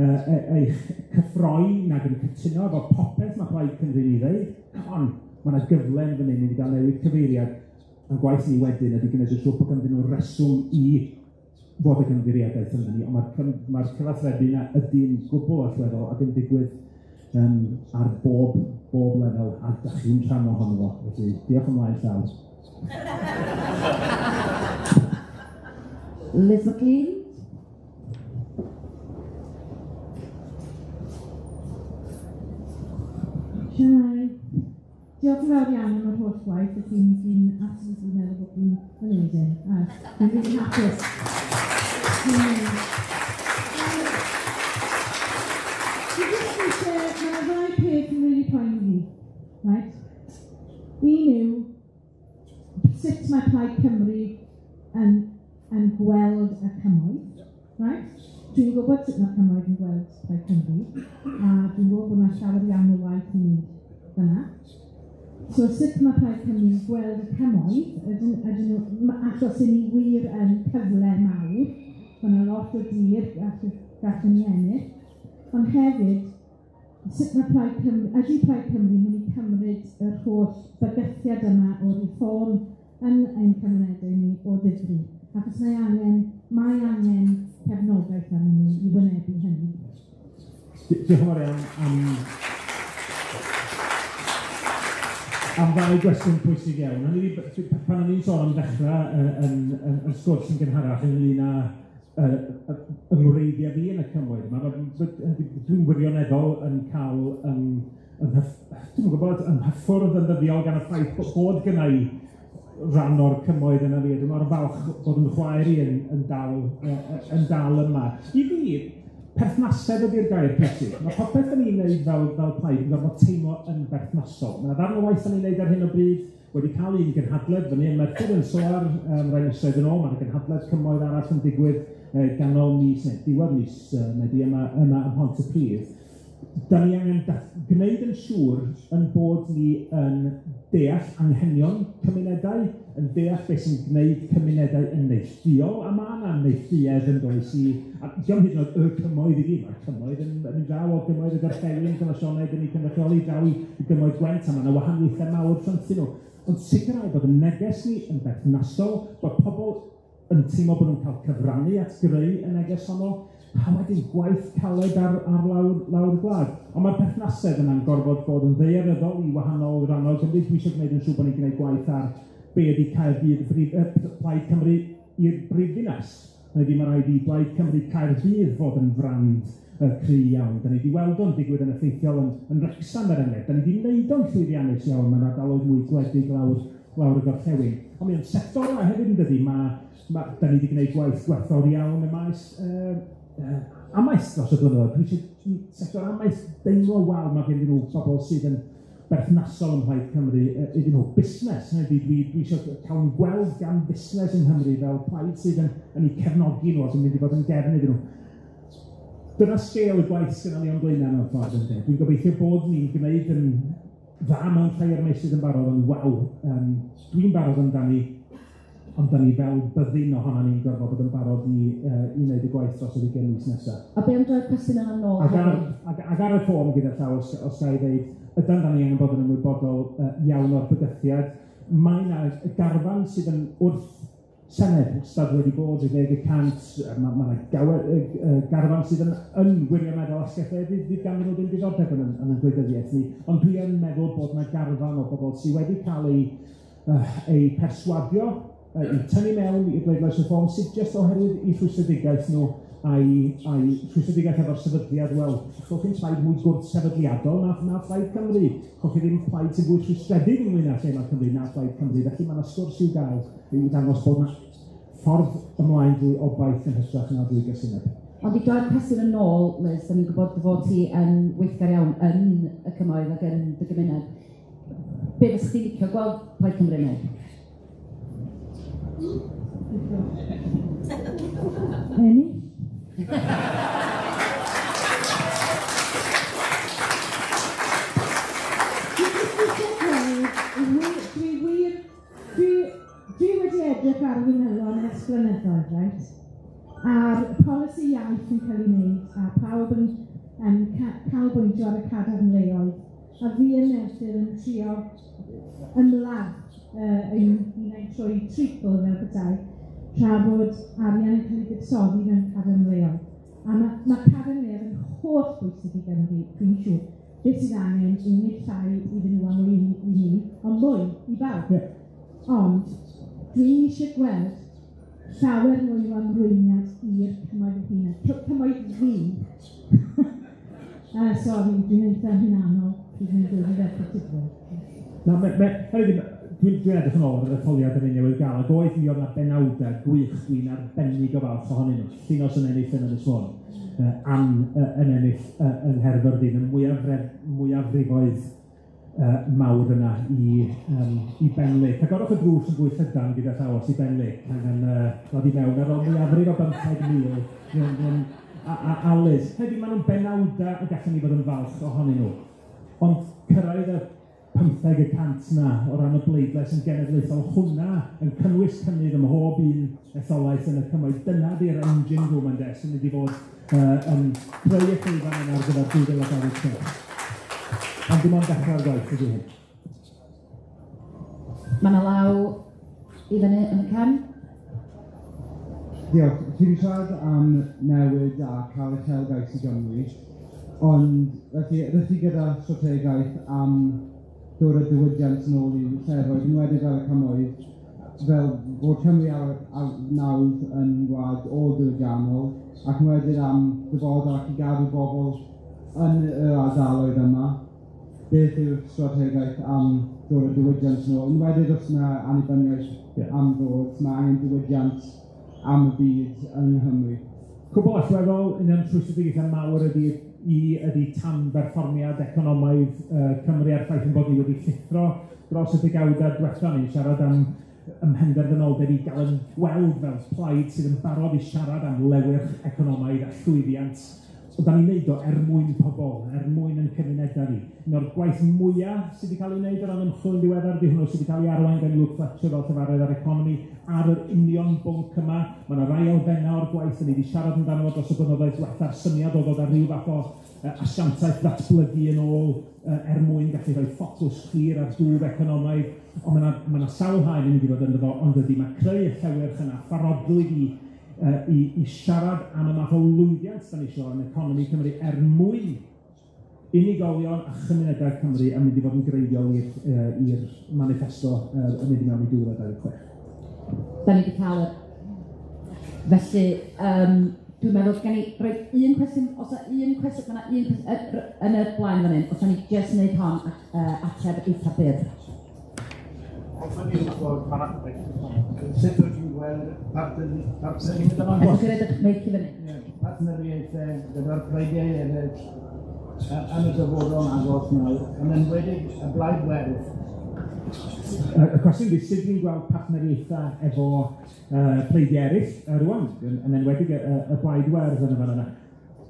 eich cyffroi nag yn cytuno efo popeth mae Plaid Cymru'n ei ddeud, come on, mae yna gyfle yn fan hyn i ni gael newid cyfeiriad. A'n gwaith ni wedyn ydy gwneud yn siŵr bod ganddyn nhw reswm i fod ag ymddiriedaeth ynddyn ni, ond mae'r cyfathrebu yna ydy'n gwbl allweddol ac yn digwydd ar bob lefel, a dach chi'n rhan ohono fo, felly diolch ymlaen llaw. Liz McLean? Shwmae. Diolch yn fawr iawn am yr holl waith, y tîm sy'n absolutely meddwl bod fi'n amazing, a dwi'n rili hapus. Dwi jyst eisiau, ma' 'na ddau peth yn rili poeni fi, right? Un yw sut mae Plaid Cymru yn gweld y cymoedd, right? Dwi'n gwybod sut mae'r cymoedd yn gweld Plaid Cymru, a dwi'n gwybod bod 'na llawer iawn o waith i wneud fyna. So sut mae Plaid Cymru'n gweld y cymoedd, ydyn nhw, achos i ni wir yn cyfle mawr, mae yna lot o dir gallwn ni ennill, ond hefyd, sut mae Plaid Cymru, ydy Plaid Cymru yn mynd i cymryd yr holl bygythiad yma o reform yn ein cymunedau ni o ddifri, achos mae angen cefnogaeth arnyn ni i wynebu hynny. Diolch yn fawr iawn am ddau gwestiwn pwysig iawn. Pan o'n i'n sôn am ddechrau yn sgwrs yn gynharach ynglyn â ymwreiddiau fi yn y cymoedd, dwi'n wirioneddol yn cael dwi'm yn gwybod, yn hyffwrdd yn ddyddiol gan y ffaith bod gynna i ran o'r cymoedd yna fi, a dwi'n mor falch bod yn chwaer i yn dal yma. I fi, perthnasedd ydy'r gair pwysig. Mae popeth 'dan ni'n neud fel plaid yn gorfod teimlo yn berthnasol. Mae 'na ddarn o waith 'dan ni'n neud ar hyn o bryd, wedi cael un gynhadledd fyny yn Merthyr yn Soar rai misoedd yn ôl. Mae 'na gynhadledd cymoedd arall yn digwydd ganol mis neu diwedd mis Medi yma ym Mhontypridd. Da ni angen gwneud yn siŵr yn bod ni yn deall anghenion cymunedau, yn deall beth sy'n gwneud cymunedau yn neilltuol, a ma' 'na neilltuedd yn does i, a dio'm hyd yn oed y cymoedd i gyd, mae'r cymoedd yn mynd draw o gymoedd y gorllewin, dyma Sioned yn ei cynrychioli draw i gymoedd Gwent, a ma' 'na wahaniaethau mawr rhyngthyn nhw. Ond sicrhau bod y neges ni yn berthnasol, bod pobl yn teimlo bod nhw'n cael cyfrannu at greu y neges honno, a wedyn gwaith caled ar lawr gwlad. Ond mae'r perthnasedd yna'n gorfod bod yn ddaearyddol i wahanol rannau o Gymru. Dwi eisiau gwneud yn siŵr bod ni'n gwneud gwaith ar be ydy Caerdydd, Plaid Cymru i'r brifddinas. Hynny ydy, mae rhaid i Blaid Cymru Caerdydd fod yn frand cry iawn. Da ni wedi weld o'n digwydd yn effeithiol yn Wrecsam, er enghraifft. Da ni wedi wneud o'n llwyddiannus iawn mewn ardaloedd mwy gwledig lawr y gorllewin. Ond mae o'n sectorau hefyd yn dydi. Da ni wedi gwneud gwaith gwerthfawr iawn y maes amaeth dros y blynyddoedd. Dwi eisiau sector amaeth deimlo, waw, mae gen nhw bobl sydd yn berthnasol ym Mhlaid Cymru iddyn nhw. Busnes, dwi eisiau cael yn gweld gan busnes yng Nghymru fel plaid sydd yn eu cefnogi nhw ac yn mynd i fod yn gefn iddyn nhw. Dyna sgêl y gwaith sydd ni o'n blaenau mewn ffordd, ynde. Dwi'n gobeithio bod ni'n gwneud yn dda mewn rhai o'r meysydd yn barod, ond waw, dwi'n barod amdani, ond da ni fel byddin ohono ni'n gorfod bod yn barod i wneud y gwaith dros yr 20 mis nesaf. A be am droi'r cwestiwn yna nôl? Ac ar y ffôn gyda llaw, os ga i ddeud, ydan da ni angen bod yn ymwybodol iawn o'r bygythiad. Mae yna garfan sydd yn wrth Senedd wastad wedi bod 10%, mae yna garfan sydd yn wirioneddol asgell dde, fydd ganddyn nhw ddim diddordeb yn yn gwleidyddiaeth ni, ond dwi yn meddwl bod yna garfan o bobl sydd wedi cael eu perswadio, eu tynnu mewn i'r bleidlais Reform, sydd jyst oherwydd eu rhwystredigaeth nhw a'i rhwystredigaeth efo'r sefydliad, wel, chwch chi'n plaid mwy gwrth-sefydliadol na Plaid Cymru, chwch chi ddim plaid sy'n fwy rhwystredig ynglyn â lle mae Cymru na Plaid Cymru, felly mae yna sgwrs i'w gael i ddangos bod yna ffordd ymlaen drwy obaith yn hytrach na drwy gysineb. Ond i droi'r cwestiwn yn ôl, Liz, da ni'n gwybod dy fod ti yn weithgar iawn yn y cymoedd ac yn dy gymuned. Be fysa chdi'n licio gweld Plaid Cymru yn neud? Ennill? Dwi wedi edrych ar fy nylon ers blynyddoedd, right? A'r polisi iaith yn cael ei wneud, a pawb yn canolbwyntio ar y cadarnleoedd, a fi yn Merthyr yn trio ymladd ein hunain trwy treacle fel petai, tra bod arian yn cael ei buddsoddi mewn cadarnleoedd. A ma' cadarnleoedd yn holl bwysig i Gymru, dwi'n siŵr. Beth sydd angen yw nid llai iddyn nhw a mwy i ni, ond mwy i bawb. Ond dwi eisiau gweld llawer mwy o ymrwymiad i'r cymoedd eu hunain. Cymoedd fi. Sori, dwi'n eitha hunanol pryd mae'n dod i Ferthyr Tudful. Na, hynny ydi, dwi'n edrych yn ôl ar yr etholiad yn ei newydd gael, ac oedd mi oedd 'na benawdau gwych dwi'n arbennig o falch ohonyn nhw. Llinos yn ennill yn Ynys Môn, Ann yn ennill yng Nghaerfyrddin, y mwyafrifoedd mawr yna i Ben Lake. Agorwch y drws yn fwy llydan gyda llaw os i Ben Lake, angen dod i mewn ar ôl mwyafrif o 15,000 a Liz. Hefyd, maen nhw'n benawdau y gallwn ni fod yn falch ohonyn nhw. Ond cyrraedd y 15% na o ran y bleidlais yn genedlaethol, hwnna yn cynnwys cynnydd ym mhob un etholaeth yn y cymoedd. Dyna di'r engine room ynde, sy'n mynd i fod yn creu y llwyfan yna ar gyfer 2026. Ond dim ond dechrau'r gwaith ydy hyn. Mae 'na law i fyny yn y cefn. Diolch. Ti wedi siarad am newid a cael uchelgais i Gymru, ond felly ydych chi gyda strategaeth am dod â diwydiant nôl i'w llefoedd, yn enwedig fel y cymoedd, fel bod Cymru ar nawdd yn wlad ôl-diwydiannol, ac yn enwedig am dyfodol ac i gadw bobl yn yr ardaloedd yma. Beth yw'r strategaeth am dod â diwydiant nôl? Yn enwedig os yna annibyniaeth am ddod, mae angen diwydiant am y byd yng Nghymru. Cwbl allweddol, un o'n rhwystredigaethau mawr ydy tanberfformiad economaidd Cymru a'r ffaith ein bod ni wedi llithro dros y degawdau diwetha. Ni'n siarad am ymhenderfynoldeb i gael yn gweld fel plaid sydd yn barod i siarad am lewyrch economaidd a llwyddiant. Ond da ni'n neud o er mwyn pobl, er mwyn ein cymunedau ni. Un o'r gwaith mwyaf sydd wedi cael ei wneud o ran ymchwil yn ddiweddar ydy hwnnw sydd wedi cael ei arwain gan Luke Fletcher fel llefarydd ar economi ar yr union bwnc yma. Mae yna rai elfennau o'r gwaith ni wedi siarad amdano fo dros y blynyddoedd diwetha'r syniad o ddod â rhyw fath o asiantaeth ddatblygu yn ôl er mwyn gallu rhoi ffocws clir ar dwf economaidd. Ond mae 'na sawl haen yn mynd i fod ynddo fo, ond ydy mae creu y llewyrch yna, pharodrwydd i siarad am y math o lwyddiant da ni isio yn economi Cymru er mwyn unigolion a chymunedau Cymru yn mynd i fod yn greiddiol i'r manifesto yn mynd i mewn i 2026. Da ni wedi cael y... Felly, dwi'n meddwl gen i roi un cwestiwn, os oes un cwestiwn, mae yna un cwestiwn yn y blaen fan hyn, os o'n i jyst wneud hon ateb eitha byr. Hoffwn i wybod sut wyt ti'n gweld partneriaethau gyda'r pleidiau eraill yn y dyfodol agos nawr, yn enwedig y Blaid Werdd. Y cwestiwn ydy, sut dwi'n gweld partneriaethau efo pleidiau eraill rŵan, yn enwedig y Blaid Werdd yn y fan yna.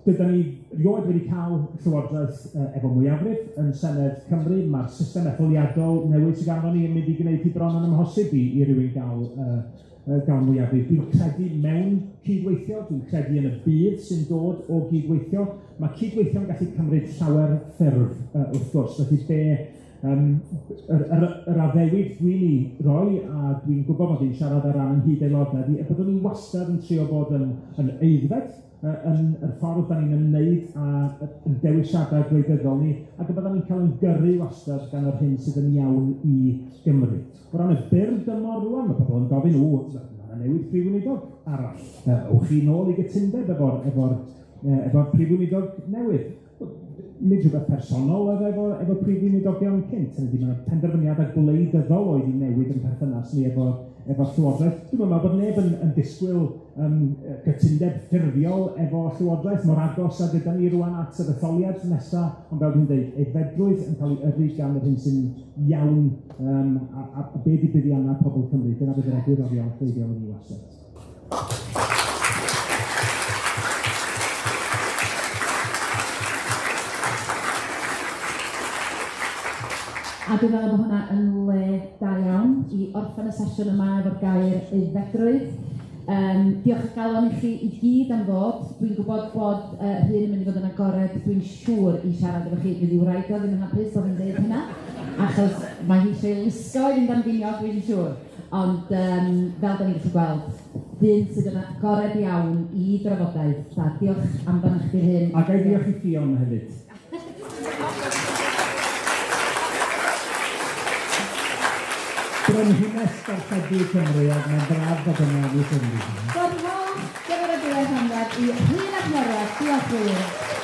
Dydan ni rioed wedi cael llywodraeth efo mwyafrif yn Senedd Cymru. Mae'r system etholiadol newydd sydd ganddo ni yn mynd i gwneud hi bron yn amhosib i rywun gael mwyafrif. Dwi'n credu mewn cydweithio, dwi'n credu yn y budd sy'n dod o gydweithio. Mae cydweithio'n gallu cymryd llawer ffurf wrth gwrs, felly be yr addewid dwi'n ei roi, a dwi'n gwybod bod fi'n siarad ar ran yng nghyd-aelodau, ydy y byddwn ni wastad yn trio bod yn aeddfed yn y ffordd da ni'n ymwneud â yn dewisiadau gwleidyddol ni, ac y byddwn ni'n cael ein gyrru wastad gan yr hyn sydd yn iawn i Gymru. O ran y byr dymor rŵan, mae pobl yn gofyn, mae yna newid prif weinidog arall. Ewch chi nôl i gytundeb efo'r prif weinidog newydd. Nid rhywbeth personol oedd efo prif weinidogion cynt, hynny ydy, mae 'na penderfyniadau gwleidyddol oedd i newid yn perthynas ni efo Llywodraeth. Dwi'm yn meddwl bod neb yn disgwyl cytundeb ffurfiol efo Llywodraeth mor agos ag ydan ni rŵan at yr etholiad nesa, ond fel dwi'n dweud, aeddfedrwydd yn cael ei yrru gan yr hyn sy'n iawn a be 'di buddiannau pobl Cymru. Dyna fydd yr egwyddorion gwreiddiol yn ei wastad. A dwi'n meddwl bod hwnna yn le da iawn i orffen y sesiwn yma efo'r gair aeddfedrwydd. Diolch o galon i chi i gyd am ddod. Dwi'n gwybod bod Rhun yn mynd i fod yn agored, dwi'n siŵr, i siarad efo chi. Fydd ei wraig o ddim yn hapus bod fi'n dweud hynna. Achos mae hi eisiau lusgo i fynd am ginio, dwi'n siŵr. Ond fel da ni'n gallu gweld, dyn sydd yn agored iawn i drafodaeth. A diolch amdano chdi Rhun. A ga i ddiolch i Ffion hefyd. Brenhines darlledu Cymru, ac mae'n braf bod yma yn ei Chymru. So rhowch gymeradwyaeth anwedd i Rhun ap Iorwerth. Diolch Rhun.